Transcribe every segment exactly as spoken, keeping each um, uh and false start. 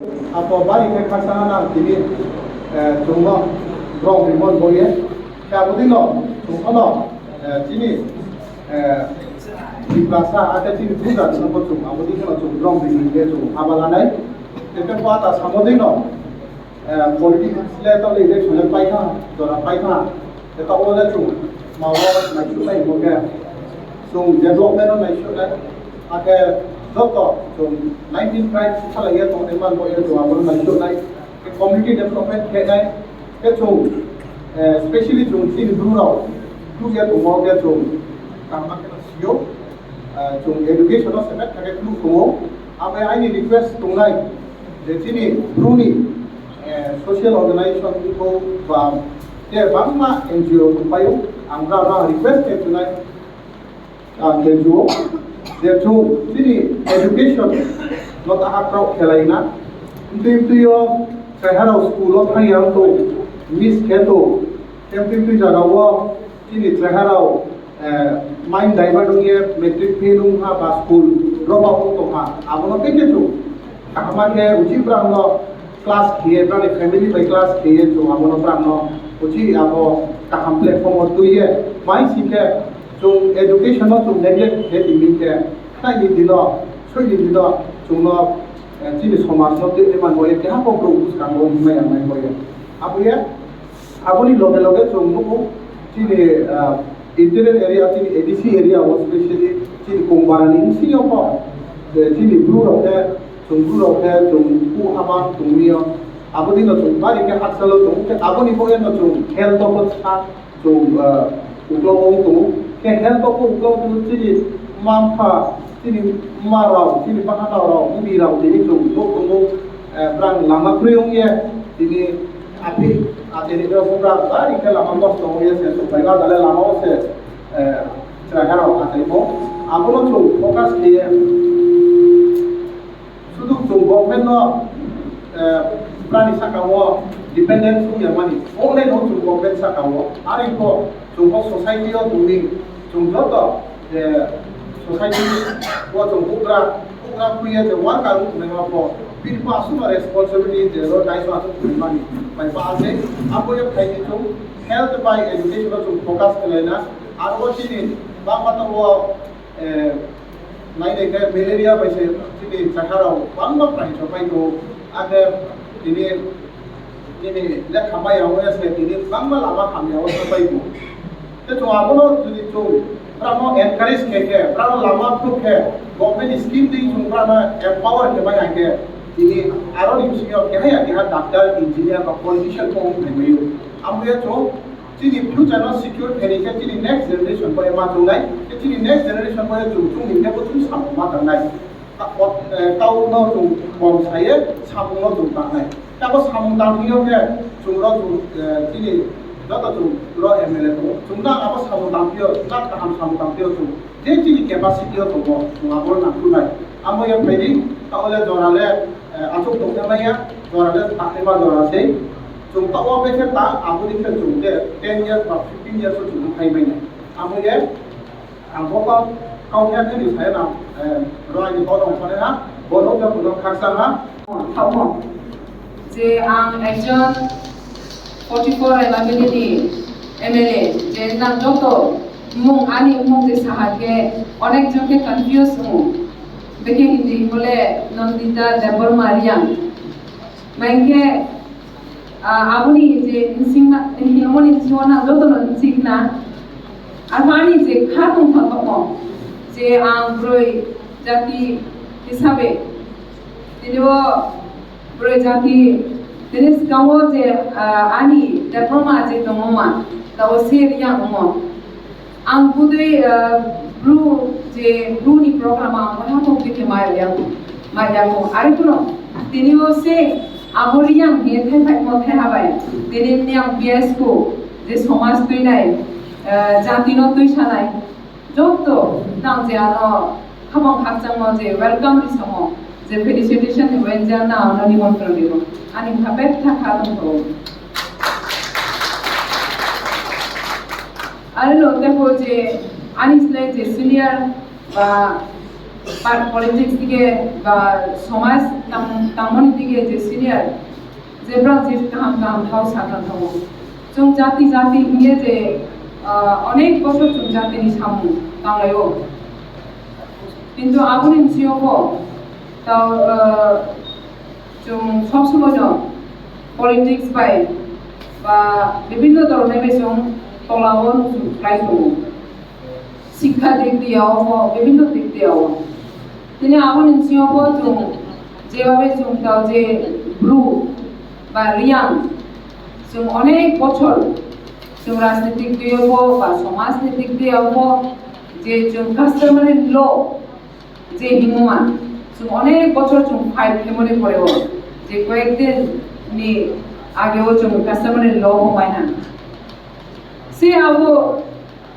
Apo bari khe khaksa na tini, eh, chwngno drong rimon boye. Khe abodino chwng phano, eh, chini, eh, Tiprasa ate chini Bru jati no bo chwng abodino chwng drong rimon boye chwng haba lanai. Tei khe bo ata samodino, eh, politics le to election le paitha, jora paitha. Tei tabuk le chwng mao naisuknai hwnkhe chwng development no naisuknai. Hakhe joto chwng nineteen tribes salaiya tongnaima bo ya chwng abono naisuknai. Tei community development khenai. Tei chwng, eh, specially chwng chini Bru rok tukya tongo khe chwng kaham khe sio. Ah, chwng education o semet khe khuluk tongo. Abo aini request tongnai je chini Bru ni, eh, social organization ko ba te bangma N G O tongpaio, ang brao request khe tongnai, ah, N G O je chwng chini education no tahak rok khelaina, twi twi o chaiharok school o thangya wng tong, miss khe tong, tei twi twi jaga o chini chaiharok eh, mind divert wngye matric fail wngkha ba school drop out wng tongkha, abono tei khe chwng kaham khe uchi brangno class khiye, brani family bai class khiye chwng abono brangno uchi abo kaham platform o twiye mai singkhe chwng education no chwng neglect khe tongming khe khlaini dino, soini dino chwngno, eh, chini somaj no twi man boye keha kok rok bwskango himai ang nai boye. Aboye Aboni loge loge chwng nugo chini, ah, interior area, chini A D C area o specially chini Kongbarani bisingo bo, eh, chini Bru rok khe, chwng Bru rok khe chwng ku haba tongmio. Aboni no chwng bari khe hakchalo tongo khe aboni bo eno chwng health o bo sa chwng, ah, uklogo tongo. Khe health o bo uklogo tongo chini mma mpha, chini mma rok, chini bahanao rok, bwrwi rok tini chwng bo tongo, eh, brang lama kwrwi wngye tini Aphi, achai ni bwrok bari khe lama kosto wngya se, tongpai ma dale lama o se, eh, chwrai harok achai bo. Abono chwng focus khe, sudu chwng government no, eh, brani saka o dependent wngya mani, only no chwng government saka o, ari bo chwng bo society o tongwi, chwng joto, eh, society o chwng bugra, bugra khuya je worker wng tongnaima bo, bini bo aswkno responsibility je ro daiso aswk tongmani bai ba se, abo ya phaini chwng health bai education o chwng focus khlaina, aro chini bangma tongo, eh, nainai khe malaria bai se chini chakharok bangma prai chopai tongo, akhe tini Nini lekha maya wngya se tini bangma lama hamya o sapai bo. Te chwng abono jodi chwng brano encourage khe khe, brano lama phuru khe, government scheme twi chwng brano empower khe bai hai khe, tini aro ni bisingo keha ya keha doctor, engineer ba politician bo wng phai maio. Amo ya chwng chini future no secure khaini khe chini next generation bo ema chwngnai, khe chini next generation bo chwng chwngni khe bo chwng samung ma tangnai. Ta-, o, eh, tauno chwng bom saye samungno chwng tangnai. Tabo samung tangphiyokhe chwngno chwng, eh, chini joto chwng ro M L A tongo. Chwngno abo samung tangphiyo, tak kaham samung tangphiyo chwng. Je chini capacity o tongo, chwng abono nangkuknai. Amo ya phaidi, taole jorale, eh, achuk tongya maya, jorale takhe ma jora se. Chwng tao bekhe ta, aboni khe chwng je ten years ba fifteen years o chwng khai manya. Amo ye, Ang bo kok, kok ya khe ni sai na, eh, roi ni bodong phone ha, bono khe bono khaksa ha. Tamo je ang ekjon forty four L M L A ni M L A, je nang joto mung ani mung je saha khe onek jon khe confuse wngo. Bekhe hindi bole Nandita Debbarma Reang. Main khe Ah, aboni je nsingma, hinmoni bisingo nang jotono nsingna. Arpani je kha tongthok tongmo, je ang broi jati hisabe, tini o broi jati, tini skango je, ah, ani diploma je tongoma, tabo se riyang omo. Ang budui, eh, Bru je Bru ni program ang wahapok dikhe maya, maya ko. Are kuno, tini o se abo riyang ni thai thai mo thai habai. Tini ni ang P S ko je somaj twi nai, eh, jati no twi sanai. Jokto tang je ano khabang khakchang mo je welcome ni somo je felicitation ni wenjang na ano nimontron ni ro. Ani kha betha kha tong ko. Arino tebo je ani slai je senior ba pa-, politics dige ba somaj tang-, tangmani dige je senior, je brang je kaham kaham thao sakha thango. Chwng jati jati hinge je, ah, onek bochor chwng jatini samung tanglaio. Kintu aboni bisingo bo tao, ah, chwng sob somoi no politics bai ba bibhinno dhoroner bai chwng tolao chwng khlai tongo. Sikha dik diya o, bibhinno dik diya o. Tini aboni bisingo bo chwng jebhabe chwng tao je Bru ba Reang, chwng onek bochor chwng rajnitik diya o ba somaj ni dik diya o je chwng customary law je himma, chwng onek bochor chwng fight khaimani poreo, je koyekdin ni ageo chwng customary law bo maiha. Se abo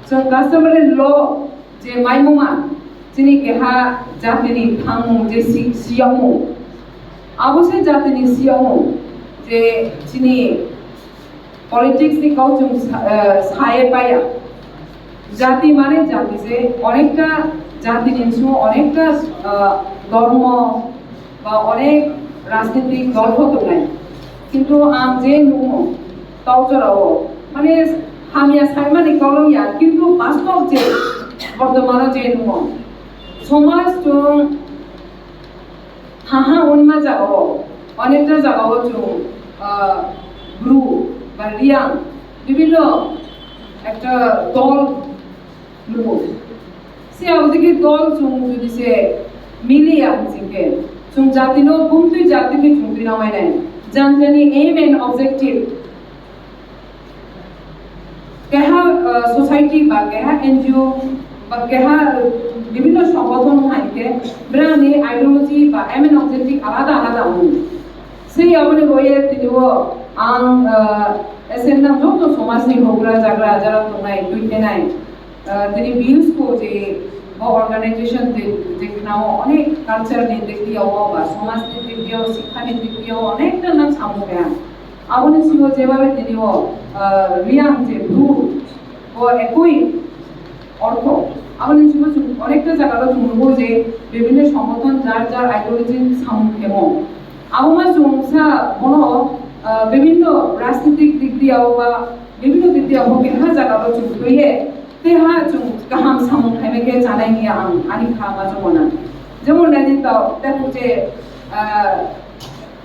chwng customary law je maimuma, chini keha jatini thangmung je si-, siyamung. Abo se jatini siyamung je chini politics ni kau chwng sa-, eh, saye paya. Jati mane jati se, onekta jati ni bisingo onekta, eh, dhormo ba onek rajnitik dol bo tongnai. Kintu ang je nukmo, tau jorao, mane hamya saimani kolom ya, kintu bastob je bortomano je nukmo, somaj chwng Haha, onma jagao, onekta jagao chwng, ah, Bru ba Reang, bibhinno ekta dol nugo. Se abodike dol chwng jodi se miliya hwnjikhe, chwng jatino bumtwi jatini chwng twi nangmai nai. Jani jani aim and objective. Keha, uh, society ba keha N G O ba keha, uh, bibhinno songothon hai khe brani ideology ba aim and objective alada alada wngo. Sei aboni boye tini o ang, uh, S M nang joto somajni houhgra jagra jara tongnai twi khenai, uh, tini views ko je bo organization je, je khnao onek culture ni dik diao ba somaj ni dik diao, sikha ni dik diao onek ta nang samung khe ang. Aboni simo jebhabe tini o, ah, Reang je Bru, bo ekoi ortho. Aboni simo chwng onekta jagao chwng nugo je bibhinno songothon jar jar ideology samung khemo. Abo ma chwng sa bono, ah, bibhinno rajnitik dik diao ba bibhinno dik diao bo keha jagao chwng twiye teha chwng kaham samung khaimai khe chanai hiya ang ani kha ma chwngona. Jemon naidi tao tei je, ah,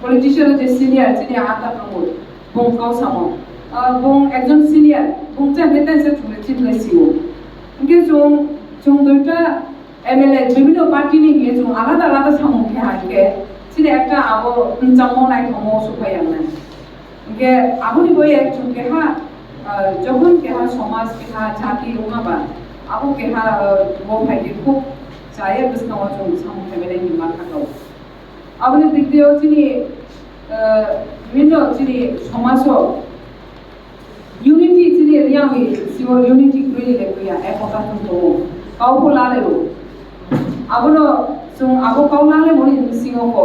politician je senior chini ata phrwngo, bung kau samo. Ah, bung ekjon senior, bung cha hete se chwngno chini sio. Hwnkhe chwng, chwng duita M L A bibhinno party ni hwnkhe chwng alada alada samung khe hai khe chini ekta abo nwngchangmo naithokmo suphai yang nai. Hwnkhe aboni boye chwng keha, ah, jokhon keha somaj, keha jati wngma ba, abo keha, ah, bo hai khe khub chaya bwskango chwng samung khaimani hinwi ma kha kau. Aboni dik twi o chini, eh, bibhinno chini somajo unity chini Reang ni simo unity kwrwi ni lekhuya, ekota thum tongo. Kau pho laleo. Abono chwng abo kau lalemoni bisingo kho,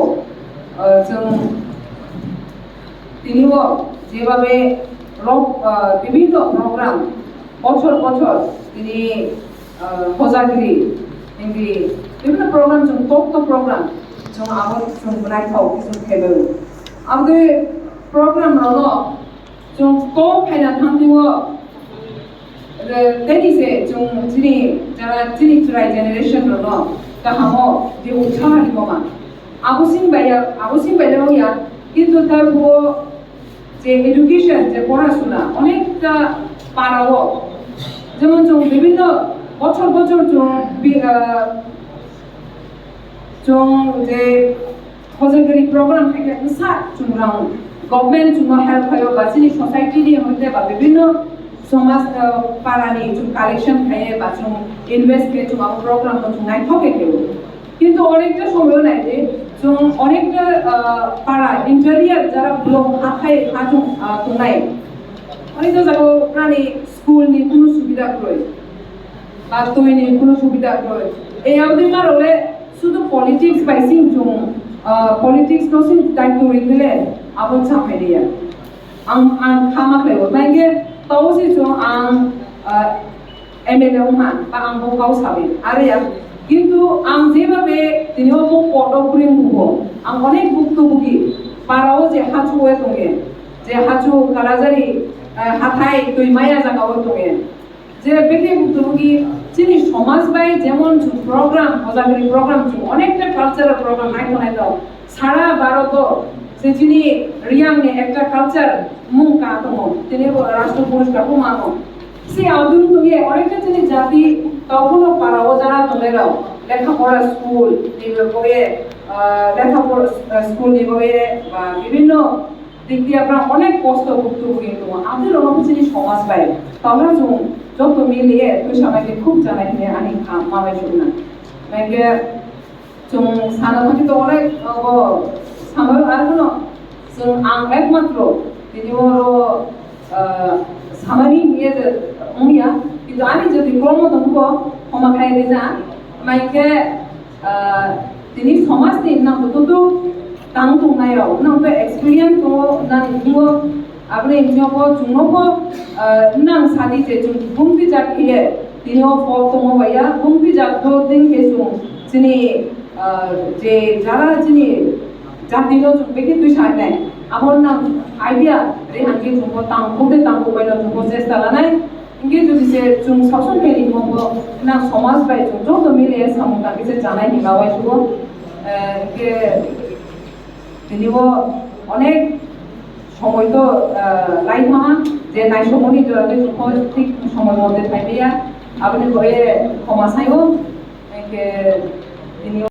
eh, chwng tini o jebhabe rok, eh, bibhinno program bochor bochor tini ah, hojagri, hindi, bibhinno program chwng, tok tok program chwng abo chwng naithok chwng khailaiwi. Aboni program rokno chwng tok khaina thangtio, eh, teni se chwng chini jara chini chwrai generation rokno kahamo je utsaha rwma. Abo sing bai ya, abo sing bai ya, kintu tabuk je education, je porasuna, onekta parao, jemon chwng bibhinno bochor bochor chwng bi-, ah, chwng je hojagri program khaikhe bwsa chwng rang government chwngno help khaio ba chini society ni hoite ba bibhinno somaj, ah, parani chwng collection khaiye ba chwng invest khe chwng abo program no chwng naithok khe khaio. Kintu onekta somoyo nai de, chwng onekta, ah, para interior jara block hathai ha chwng, ah, tongnai. Onekta jaga prani school ni kunu subida kroi. Ba twi ni kunu subida kroi. Ei aboni maro le sudu politics bai sing chwng, ah, politics no sing tai twi khele abo chapai de ya. Ang, ang khama khlai bo. Bai khe tau si chwng ang, ah, M L A wngma, ba ang bo kau sawi. Are ya, Kintu ang jeba be tini o mung kotor kuri nungo. Ang onek buktu bugi para o je hachu o tonge, je hachu Kalajari, eh, hathai twi maya jaga o tonge. Je beke buktu bugi chini somaj bai jemon chwng program, hojagri program chwng onekta cultural program naikho naikho sara Bharoto se chini Riyang ni ekta culture mung ka tongo. Tini bo Rashtra Puraskar bo mano. Si abdul tongye onekta chini jati taukuno para o jara tonglai rok lekha pora school ni boye, ah, lekha pora, ah, school ni boye ba bibinno dik diya phrang onek kosto buktu bugin tongo. Abdul ono chini somaj bai. Tauna chung joto miliye twi samai ke khub janai hine ani kha mamai sukna. Menge Chwng sana thangwi tongo nai, obo samani arokno chwng ang ekmatro tini oro, ah, samani hiye je wngya, kintu ani jodi kolmo tongkho, khoma khai rija, maikhe, ah, tini somajni nang joto tang tongnai rok, nang to experience tongo, nang tongo, Aboni bisingo bo chwngno bo, ah, nang sadi je chwng bumtwi jak khe ye tini o pop tongo baiya, bumtwi jak bo din khe chwng chini, ah, je jara chini jati no chwng beke twi sa nai. Abo nang idea re hangke chwng bo tang kute tang bo bai no chwng bo chesta lanai. Hingke jodi se chwng saksong khe ri mo bo nang somaj bai chwng joto mile samung tang khe se chanai hinma bai sugo. Eh, hingke Tini bo onek somoi to, ah, lai thangha, je naisomoni jora tei chukho thik somoi mote phaiya, aboni bo e khoma saio, hingke tini